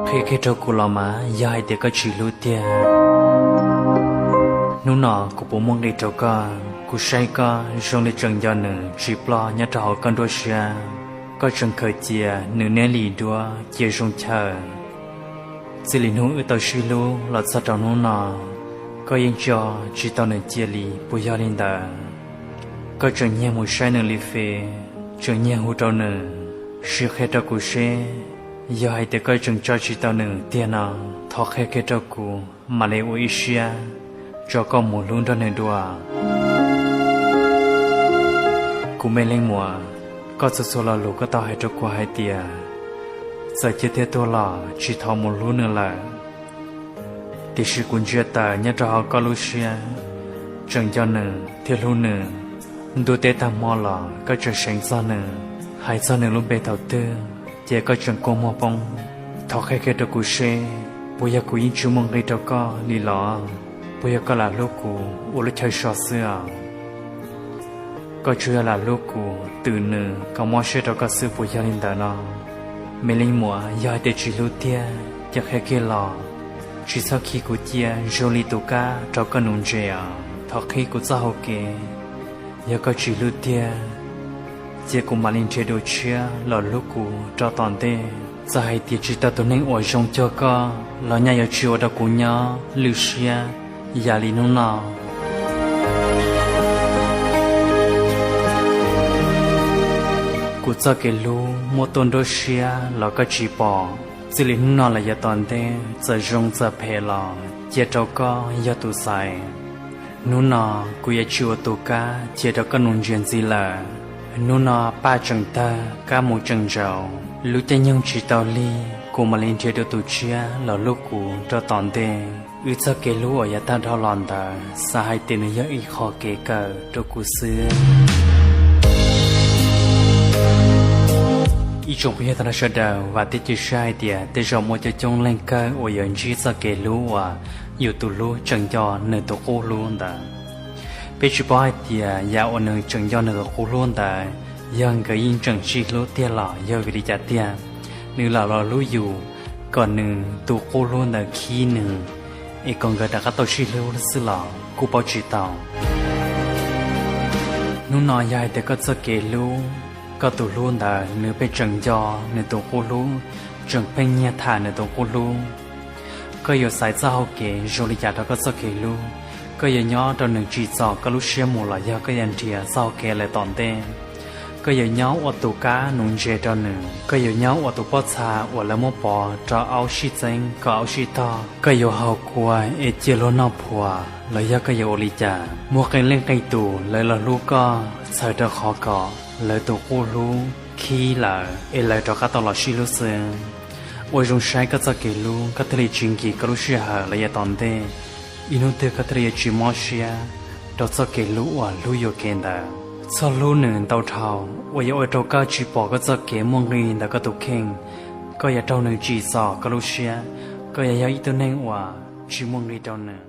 Qhia kiag rau kuv los mas yog hais tias koj tsis hlub tiag, hnub no kuv puas muaj nqis rau koj? Kuv saib koj zoo li tseem nco nws tsis ploj nyob rau hauv koj nruab siab. Koj tseem khaws cia nws niaj li duab cia zoo chaw. Txij li hnub wb tau sib hlub los txog rau hnub no, koj yeej tso tsis tau nws cia li puas yog li ntawd? Koj tseem nyiag mus saib nws li fes, tseem nyiag hu rau nws, sim qhia rau kuv seb yog hais tias koj tseem tso tsis tau nws tiag no, thov qhia kiag rau kuv mam li ua ib siab tso koj mus hlub nrog nws dua. Kuv me leej muam, koj txhua txhua lo lus koj tau hais rau kuv hais tias txawm cia thiaj tuag los tsis thov mus hlub nws lawm. Tiam sis kuv ntsia tawm nyob rau hauv koj lub siab, tseem nco nws thiab hlub nws. Ntuj teb tag hmo los koj tseem seev txog nws, hais txog nws lub npe thaum twg ces koj tseem kua muag poob. Thov qhia kiag rau kuv seb puas yog kuv yeej tsis muaj nqis rau koj li los? Puas yog koj lam hlub kuv ua lub chaw so xwb os? Koj tsuas yog lam hlub kuv twm nws kom mob siab rau koj xwb puas yog li ntawd no? Me leej muam, yog hais tias tsis hlub tiag ces qhia kiag los, tsis txhob khi kuv cia zoo li tus kab rau koj nuv ntses os. Thov qhib kuv txoj hau kev, yog koj tsis hlub tiag ces kuv mam li nrhiav dua tshiab los hlub kuv rau tom ntej. Txawm hais tias tsis tau tus neeg uas zoo cuag koj los nyaj yuav tsis ua rau kuv nyob lwj siab yam li hnub no. Kuv txoj kev hlub muaj tuaj nruab siab los koj tsis pom. Txij li hnub no los yav tom ntej txawm zoo txawm phem los cia rau koj yog tus xaiv. Hnub no kuv yuav tsis ua tus kab cia rau koj nuv ntses ntxiv lawm. Hnub no paj tseem tawg kab mus tseem ntsaus, lub caij nyoog tsis tau lig kuv mam li nrhiav dua tus tshiab los hlub kuv rau tom ntej. Wb txoj kev hlub uas yav tag dhau los ntawd xav hais tias nws yog ib qho kev kawm rau kuv xwb. Ib tsoom phooj ywg tag nrho sawv daws, vam thiab cia siab hais tias tej zaum muaj coob coob leej kawg uas yuav ntsib txoj kev hlub uas yus tus hlub tseem nco nws tus qub hlub ntawd. Peb tsis paub hais tias yam uas nws tseem nco nws tus qub hlub ntawd yog nkawd yeej tseem sib hlub tiag los yog vim li cas tiag, nws lam los hlub yus kom nws tus qub hlub ntawd khib nws, es kom nkawd rov qab tau sib hlub xwb los kuj paub tsis tau. Hnub no yog hais tias koj txoj kev hlub, koj tus hlub ntawd nws pheej tseem nco nws tus qub hlub, tseem pheej nyiag tham nws tus qub hlub, koj yuav xaiv txoj hau kev zoo li cas rau koj txoj kev hlub? Koj yuav nyob rau nws tsim txom koj lub siab mus los yog koj yuav nrhiav txoj hau kev lawm tom ntej? Koj yuav nyob ua tus kab nuv ntses rau nws, koj yuav nyob ua tus pob txha uas lawv muab pov rau aub sib txeeb kom aub sib tog, koj yuav haus kua es cia luag noj phuas los yog koj yuav ua li cas? Muaj qee leej qee tus lawv los hlub koj txhawm rau qhov kom lawv tus qub hlub khib lawm es lawv rov qab tau los sib hlub xwb. Ua zoo saib koj txoj kev hlub, koj thiaj li tsis nkim koj lub sij hawm los yav tom ntej. Ib hnub twg koj thiaj li yuav tsis mob siab rau txoj kev hlub uas hlub yuam kev ntawd. Txhob hlub nws ntau dhau uas yuav ua rau koj tsis pom koj txoj kev muaj nqis ntawm koj tus kheej. Koj yuav raug nws tsim txom koj lub siab, koj yuav yog ib tug neeg uas tsis muaj nqis rau nws.